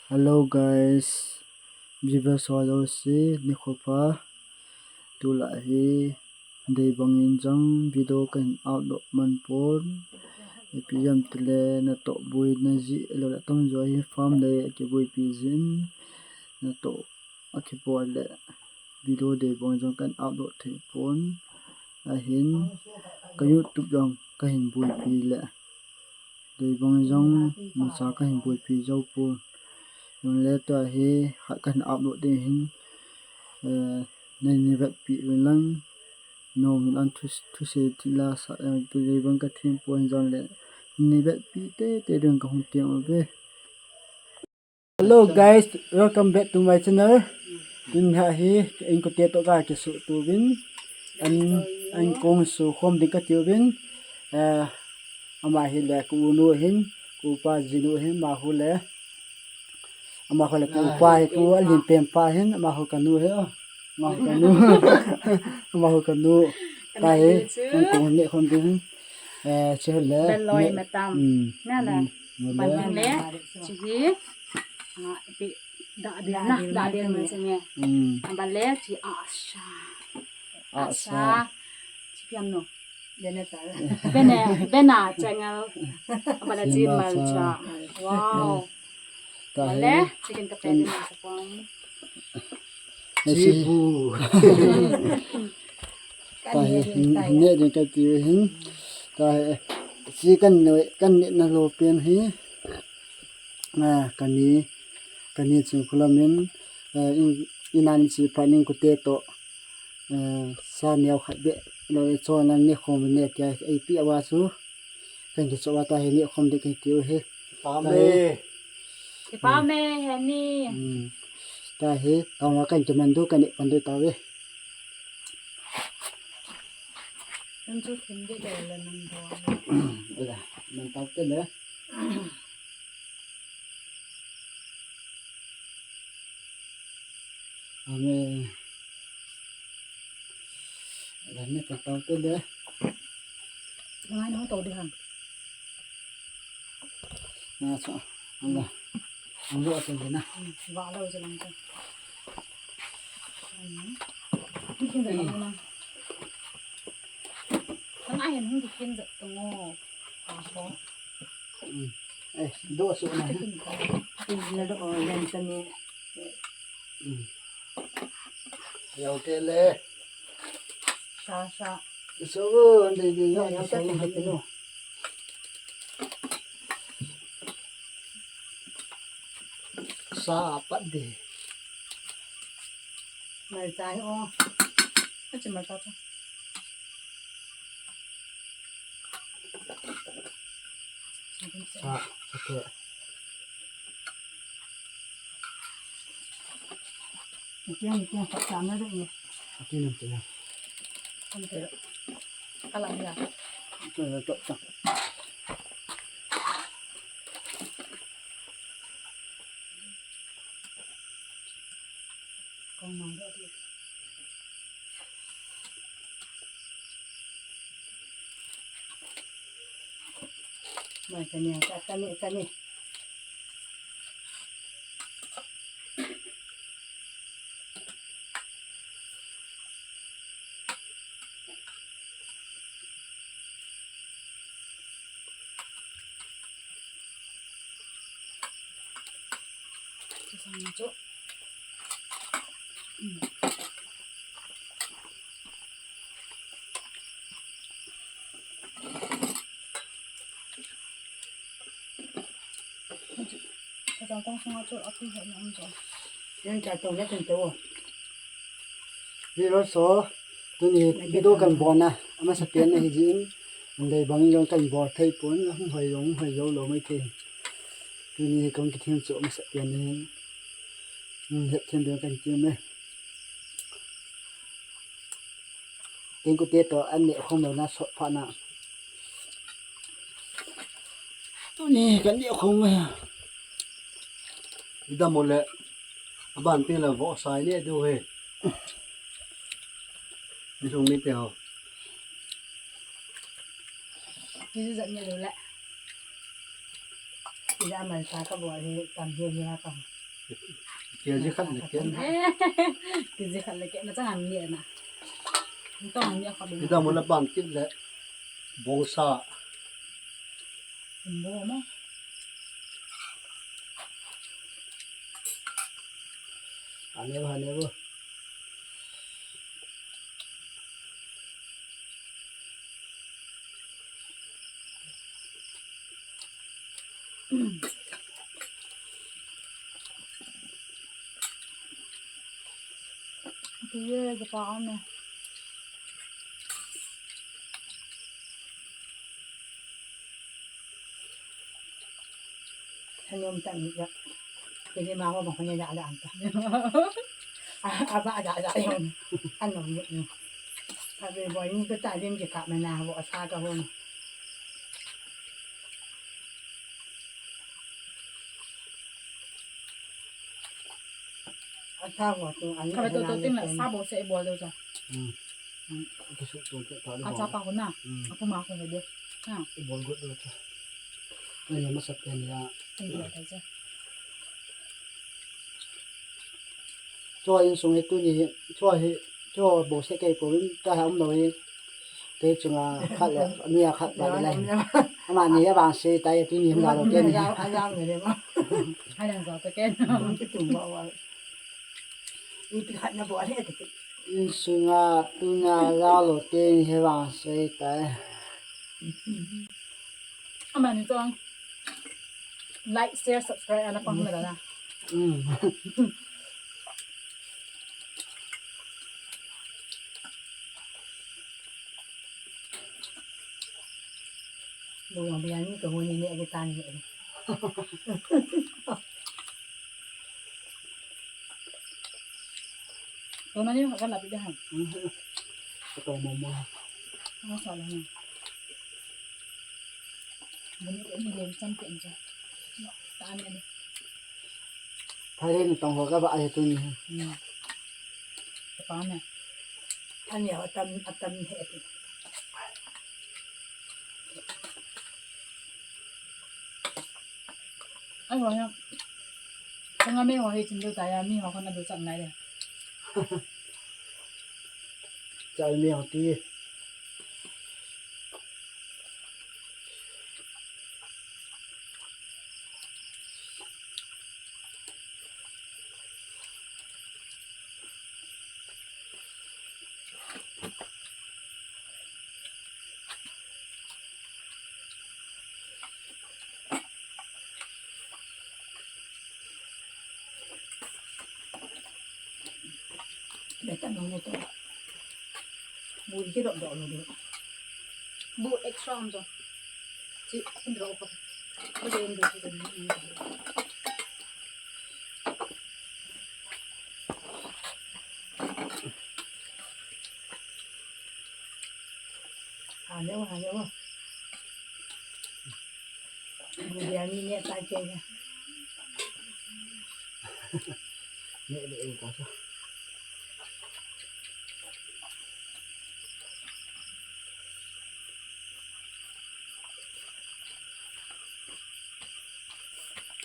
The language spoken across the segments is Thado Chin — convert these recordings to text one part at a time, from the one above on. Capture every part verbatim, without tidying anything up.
Hello guys, viewers ho jouse nikho pha. Tulai hi dei bangin jong video kahin upload man pon. Ipi jam tile natoh boina jeh lou le tamjo hi farm le kiboipi jin natoh akibol le video dei bang jong kahin upload thei pon. Ahin ka YouTube jong kahin boipi le dei bang jong macha kahin boipi jou pon. Jongle tua hi khat kahin upload ding ahin, eh, nei ni vetpi uvin lang, nom in an thu, thusei thila sa, eh, tu dei bang kathem pon jongle nei ni vetpi teitei ding kahung tem uve. Hello guys, welcome back to my channel. Tun hi in kote toh kakisuto uvin. An, an kong sukhom ding kati uvin. Eh, ama hi le ka u nu ahin, ka upa jinu ahin, ama hu le. Ama hu le ka upa hi, ka u alin pen pa ahin, ama hu kanu ahi, oh. Ama hu kanu. Ama hu kanu. Tahi, an kong neh khom ding. Eh, chule. Beloi matam. Hmm. Na na. Hmm. Ban le, chi hi. Ah, ipi, da dia na, da dia na chi nge. Hmm. Ban le, chi asa. Asa. Asa. Chi piam no. Bene, bene, bene, channel. Ban le, chi malcha. Wow. Tahi. Ban le, chicken ka pe din sa pong. Chibu. Tahi, ne din kati uhin. Tahi, chi kan ne, kan ne na lo pen hi. Ah, kani, kani chun khulamin, eh, in, in an chi pa ning kote toh, eh, sa neo khat be, lo le chon lang ne khom ne tia, ei pi awa chu. Kan kichoh uva tahi ne khom de kati uhi. Pame. Tahi. Kipame, he ni. Hmm. Tahi, tama kan kiman du, kan ne pan du tave. Nang chu thim de de le nang bo. Ala, nang tau te le. Amen. Ala, ne tau te le. Ngai no to de han. Na sa, ala. Ang lo atin din na. Hmm, va lo sa lang sa. Hmm. Hindi na lang. Ang ayan, hindi kinza to mo. Ako. Hmm. Eh, do so na. Hindi na do, oh, yan sa ni. Hmm. Yaw kele. Sa, sa. So, hindi, hindi, hindi, hindi, hindi. Sa apat de. Malcha hi o. Achi malcha cha. Sa, okay. Iti ang, iti ang, sa, sa, ano rin eh. Ito na, ito na. Ang tira. Alam niya. Ito na, ito, ito. Mai kani, ka kani, kani. Ka chang tong sunga chu a tui hoi na um chu. Yan cha tong na tun to. Viewers ho, tuni video kan bol na, amasa pen ahi jin, dei bang jong kan bol thei pon, hung hoi jong, hung hoi jou lou mai thei. Tuni kan kithem chu amasa pen ahi, hmm, het them ding kan ti me. Tin kote toh an neh khom lou na sot pha na. Tuni kan neh khom e. Idam mo le. Aban te le vo sai le du he. Ni sung ni te ho. Ni ju jat ni du le. Ida mal ta ka bo he tam he he ha ka. Kg khat le keh. Kg khat le keh na chang an ni na. Ni tong an ni khat. Ni da mo na ban kit le. Bongsa. Bo mo. Ane bo, ane bo. Ati ye, japa ame. Hanom tan ya. Kini ma ko ma ko ya ya an ta. Aba ya ya yon. Hanom ni. Abi bo ni ko ta din ki ka ma na bo sa ka hon. Asa bo tu an. Ka to to tin la sa bo se bo do sa. Hmm. Atu suk tu tu tu. Ka cha pa ko na. Hmm. Apu ma ko he de. Ha. I bol got do tu. Ni ma sa pe ni ya. Ni ya ta cha. Cho insung hi tuni, cho hi, cho bo se kei ko in ta ha um lo hi. Te chunga khat le, ni a khat ba le. Ama ni a bang se tai tuni him la lo ke ni. Ajang ni le ma. Ajang sa ta ke. Ki tum ba wa. Ipi khat na bo le te. Insunga tuna la lo te ni he bang se tai. Ama ni tong. Like, share, subscribe, ana pang na na. Mm. Bo yang biang ni ko ni ni agi tan ni. Tuna ni ka la pi da han. Mhm. Ka to mo mo. Mo sa la ni. Buni ko ni lem cham pen cha. Ta ni. Thai ni tong ho ka ba ai tu ni. Hmm. Ta ne. Ani atam atam he tu. Ai, ho ya. Changa me ho hi chin do ta ya, mi ho khon na do chang nai le. Chai me ho ti. Beta no ne to. Bu ki dok dok lo do. Bu extra um jo. Chi, indro ko. Ko de indro ko. Hello, hello. Biryani ni tai ke. Ni ni ko.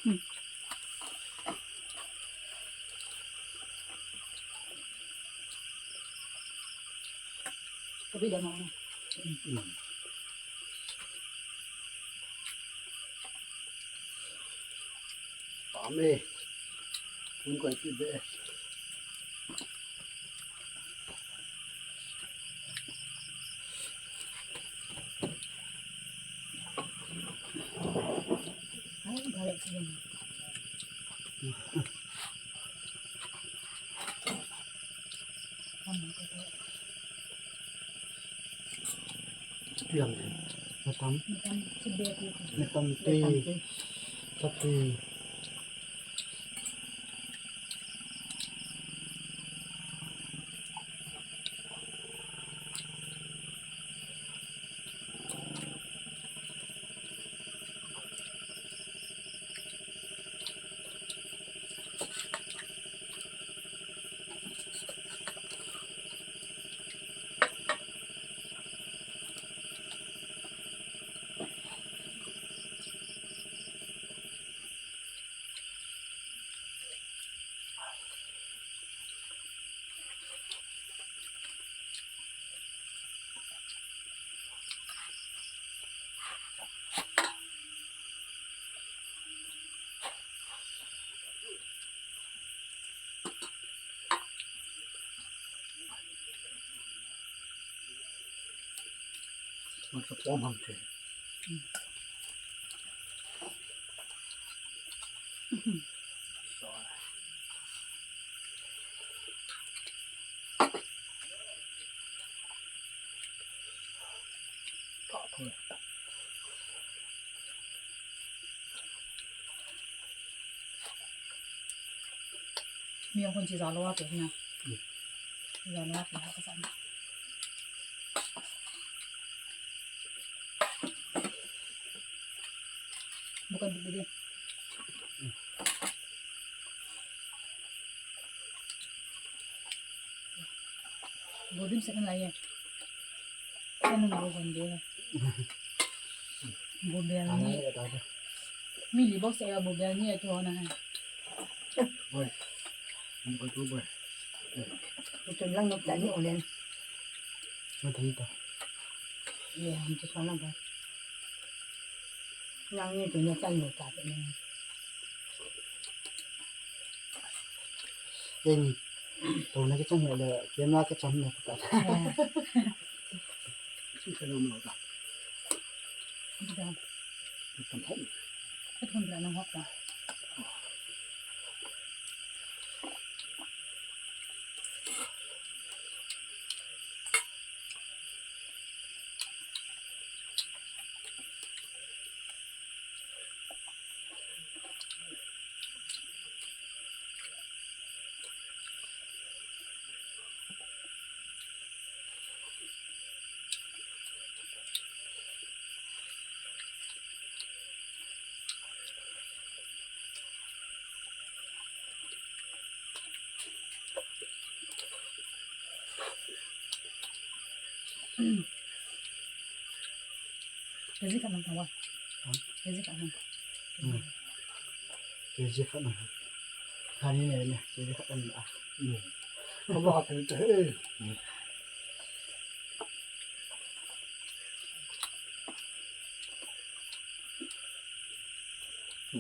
Hmm. Kopi dah mau. Hmm. Pame. Pun koi pi be. Piang ni. Matam. Matam, si be tu. Matam tui. Matam tui. Tapi. Sa pom ham che. Mi hon chi za lo a pe na. Za lo a pe ha ka sa. Bukan bibili. Bodim sa kan lagi. Kan nung bogon dia. Bobel ni. Mi li box sa bobel ni ito na. Boy. Ang pagkabuhay. Ito lang magtani ulit. Matali to. Iya, ang ito sana ba? Lang ni ito na tayo tapos na. Yan. Ito na kita nila. Yan na kita nila. Iya. Sisa na mo ta. Ito. Ito. Ito na hot ta. Kaji ka nang tawa. Kaji ka nang. Kaji ka nang. Kani ne ne, kaji ka nang ah. Kaba ka te he.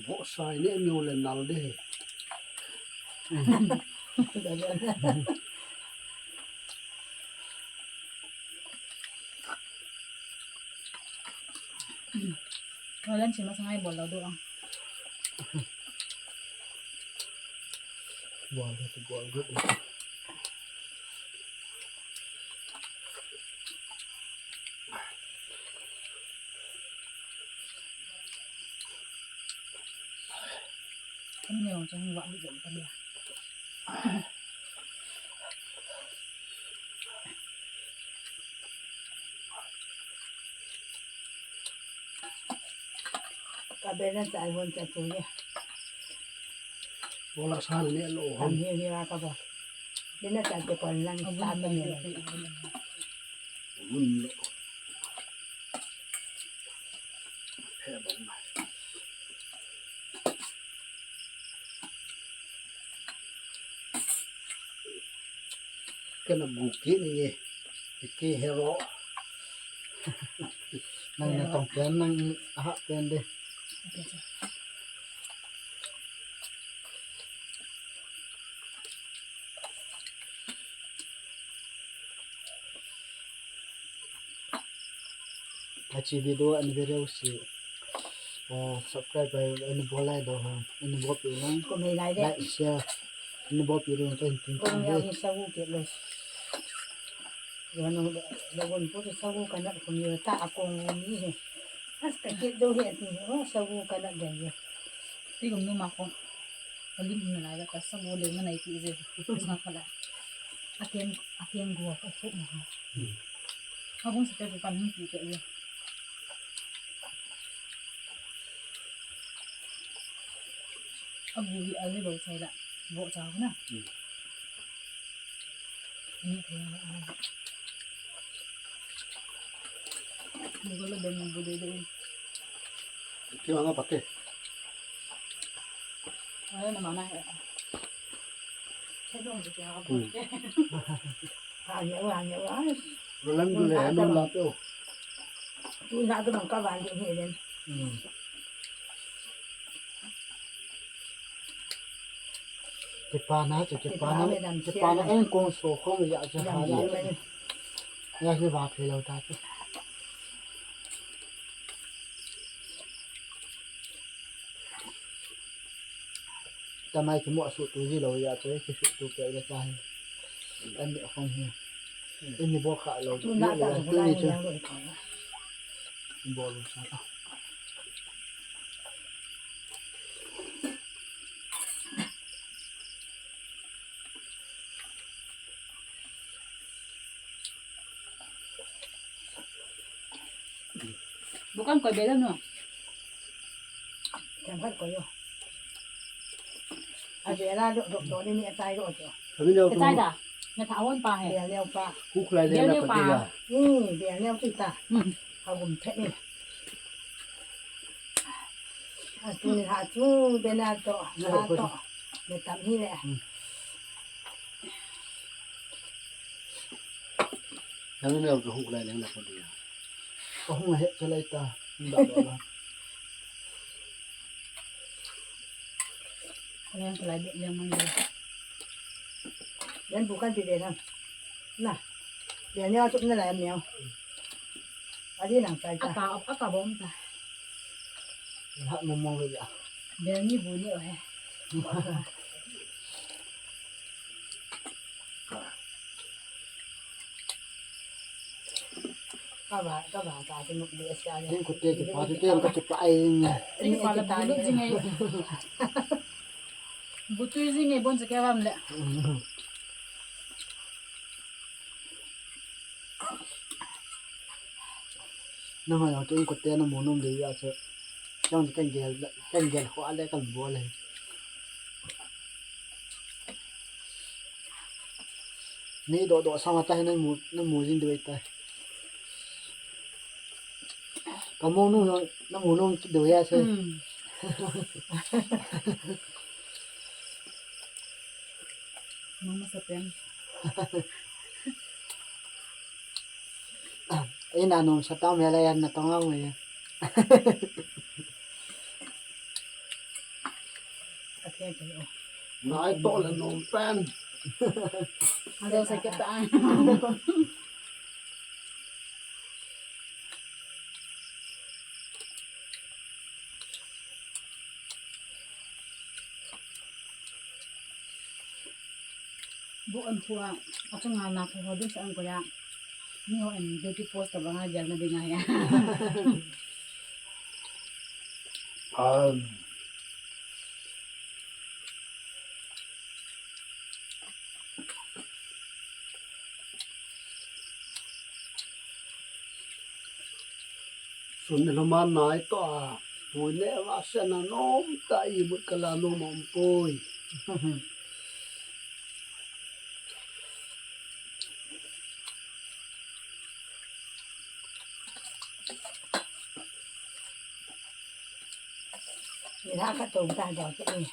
Bo sai ne mi le nal de. Thailand si masangai bol lo do ang. Bol do bol do. Kan neo chang wa bi jong kan ya. Ka bena chai hon cha tu ye. Bola sa ne lo. Tam hi hi ra ka bo. Bena chai te kon lang sa ta ne. Mun lo. He ba ma. Kana bu ki ni ye. Ki hero. Nang na tong pen nang ha pen de. Achi video ani video si, ah, subscribe ani bolai do ha, ani bol pi nang. Ko mei lai de. Like, share, ani bol pi nang to hin tin. Ko mei ai sa hu ke lo. Yo no, lo gon po sa hu kana ko mei ta a ko ni he. As ka ke do he ti, o sa hu kana de ye. Ti ko no ma ko. Alim na lai ka sa hu le na nai ti je. Sa ka la. Aken, aken go ko pu ma. Abung sa ke ko kan ni ti ke ye. Abu hi ali bo chai la. Bo cha na. Ni ko na. Ni ko la ben bu de de. Ki ma na pate. Ai na ma na he. Che dong de ya ko. Ha ye wa ye wa. Lo lam du le no la to. Tu na to bang ka van de he den. Kipana, kipana, kipana en kong so kong ya cha ha ya. Ya ni ba phe lo ta. Tamai kimoh suhtu ji lou ya chu, kisuhtu peh le ta hi. An ni khong hi. An ni bol kha lou. Tu na ta le tu ni chu. Bol sa ta. Bukan koi bela no. Kan khat koi yo. A bela do do do ni ni atai do do. Kami leo tu. Atai da. Na tha hon pa he. Bela leo pa. Kuk lai leo na pa. Hmm, bela leo tu ta. Hmm. Ha gum phet ni. A tu ni ha tu bela to. Ha to. Ni tam hi le. Hmm. Nang ne ka hung lai leng na ko dia. Ka hung he chalai ta. Nda do la. Leng chalai de leng mang de. Leng bukan ti de na. Na. Dia ni a chup na lai am neo. A di nang chai ta. Ata, ata bom ta. Ha mong mong le ya. Bel ni bu ni o he. Ka ba, ka ba, ka ti nuk di asia ni. Ni ko te ki pa te te ka ti pa ai ni. Ni pa la bu lu jing ai. Bu tu jing ai bon se ke bam le. Nang ha, ken ko te na mu nom de ya che. Chang kan gel, kan gel ko ale kan bo le. Ni do do sa ma ta na mu, na mu jin de ta. Ka mu nu na mu nom de ya che. Hmm. Mama sa pen. Ina nom sa ta me la yan na tong ang me. Ate ate o. Nai to la nom pen. Alo sa kita. Bu an phua, a chunga na phua ho ding sa an ko ya. Ni ho an duty post ta banga gel na ding a ya. Um. Sun ni lhoma nai to a, pui ne va se na nom ta i mut kala nom om pui. Ni la ka to ta do ke ni.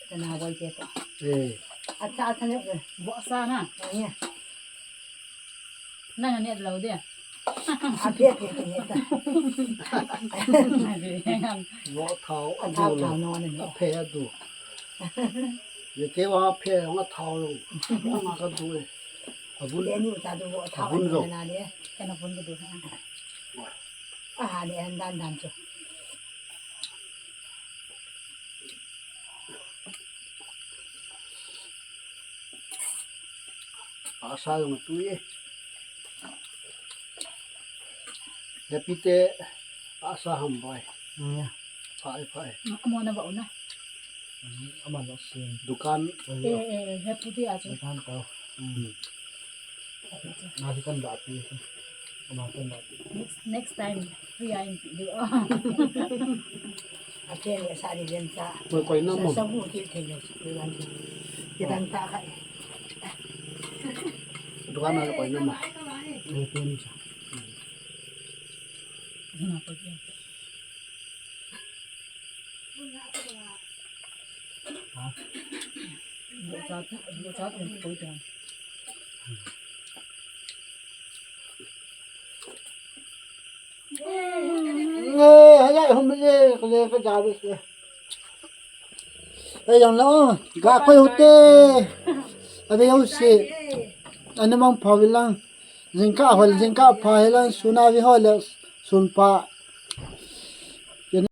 Kana boi ke to. Eh. Acha acha ne. Bo sa na. Ni. Nang ne lo de. A phe phe phe ta. Bo thao a thao thao no ne. A phe a du. Ye ke wa phe wa thao lo. Wa ma ka du le. A bun. Ye ni ta du bo thao na le. Kana bun ka du. A ha le an dan dan chu. Asa jong tui e. Happy te asa ham bai. Nia. Phai phai. Amo na ba una. Ama na sin. Dukan. Eh eh happy te acha. Dukan tao. Hmm. Nasi kan da pi. Ama kan da pi. Next, next time free a in pi du. Ate le sa di den sa. Koi koi na mo. Sa bu ti te le. Ti dan ta kai. Dukan na koi na mo. Ni pi ni sa. Ni na koi. Hei, jong lo, ga koi hote. Abi ho se. Ani mang pha vi lang. Jingkah hol, jingkah pha hi lang, sun a vi hol le, sun pha.